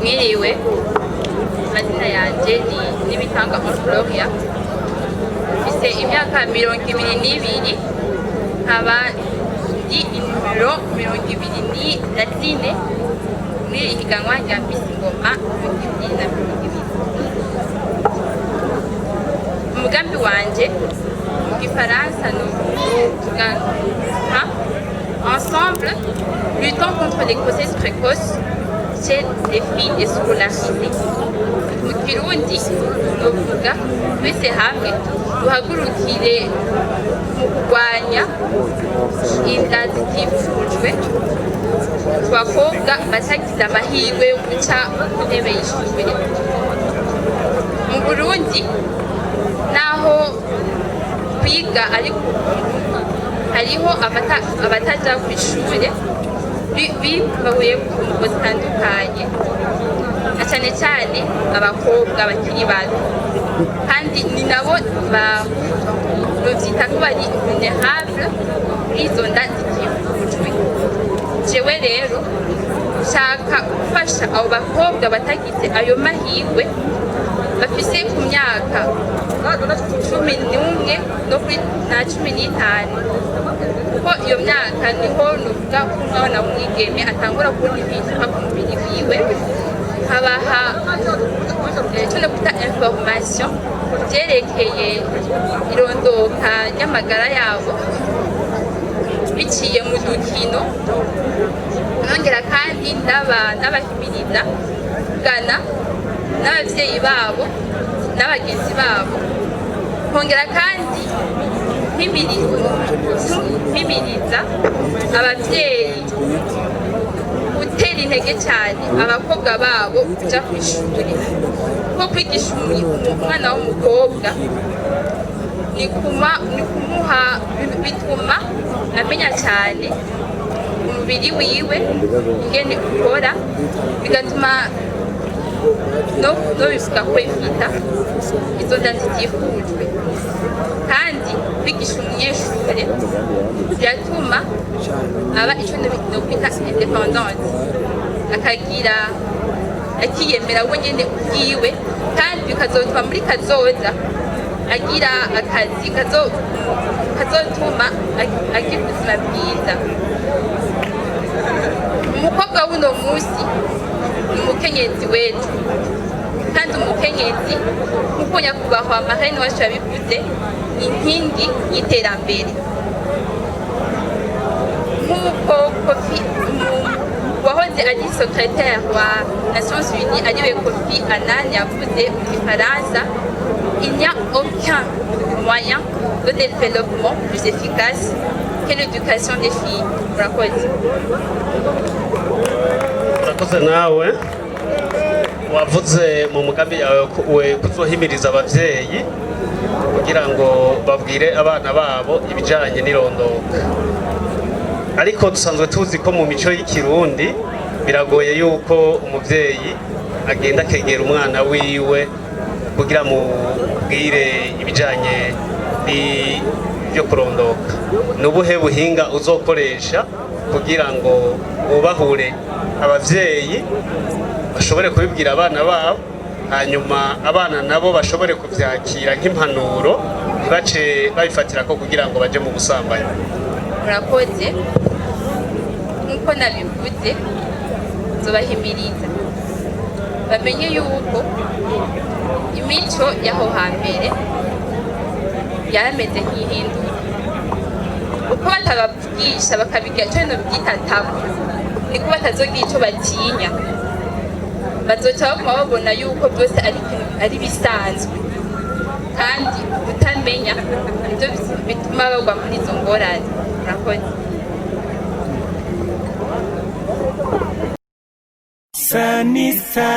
Mwiriwe, amazina yanje ni Nibitanga Gloria, mfise imyaka 22, nkaba ndi inimero 24 muri iri higanwa rya Miss Ngoma 2020. Umugambi wanje mu gifaransa novuga nka "Ensemble, luttons contre les grossesses précoces chez les filles déscolarisées". Mu Kirundi novuga: twese hamwe duhagurukire mu kurwanya inda zitifujwe ku bakobwa batagize amahirwe yo guca ku ntebe y'ishure. Mu Burundi, naho kwiga ari ku buntu, hariho abataja kw'ishure bibahuye ku mvo zitandukanye, na cane cane abakobwa bakiri bato, kandi ni nabo novyita ko bari vulnérables kuri izo nda zitifujwe. Jewe rero nshaka gufasha abo bakobwa batagize ayo mahirwe, bafise ku myaka 11 no kuri na 15, kuko iyo myaka niho nuvuga ko umwana w'umwigeme atangura kubona impinduka ku mubiri wiwe. Nkabaha ico nokwita information vyerekeye irondoka ry'amagara yabo biciye mu dukino, nongera kandi ndabahimiriza kugana n'abavyeyi babo n'abagenzi babo, nkongera kandi mpimiriza abavyeyi gutera intege cyane abakobwa babo kuja kw'ishuri, kuko kwigisha umwana w'umukobwa ni kumuha, bituma amenya cyane umubiri wiwe ingene ukora, bigatuma no bivuga ko ifita izo nda zitifujwe. Kandi kwigisha umunyeshure biratuma aba ico nokwita indépendante, akagira akiyemera we nyene ubwiwe, kandi bikazotuma muri kazoza agira akazi kazotuma agira ubuzima bwiza. Umukobwa w'uno munsi ni umukenyezi w'ejo, kandi umukenyezi, nk'uko nyakubahwa marraine wacu yabivuze, ni inkingi y'iterambere. Nk'uko Kofi wahoze ari secrétaire wa Nations Unies, ariwe Kofi Annan, yavuze mu gifaransa: "Il n'y a aucun moyen de développement plus efficace que l'éducation des filles." Murakoze. Urakoze. Nawe wavuze mu mugambi yawe we kuzohimiriza abavyeyi kugira ngo babwire abana babo ibijanye n'irondoka, ariko dusanzwe tuzi ko mu mico y'ikirundi biragoye yuko umuvyeyi agenda akegera umwana wiwe kugira mubwire ibijanye n'ibyo kurondoka. Ni ubuhe buhinga uzokoresha kugira ngo wubahure abavyeyi bashobore kubibwira abana babo, hanyuma abana nabo bashobore kuvyakira nk'impanuro, ntibace babifatira ko kugira ngo baje mu busambanyi? Murakoze. Nk'uko nabivuze, nzobahimiriza bamenye yuko imico y'aho hambere yarameze nk'ihinduka. Uko batabavugisha bakabigira ico bintu byita tabou, niko batazogira ico batinya, bazoca baguma babona yuko byose ari ikintu ari bisanzwe, kandi kutamenya nibyo bituma bagwa muri izo ngorane. Murakoze. Sanisa.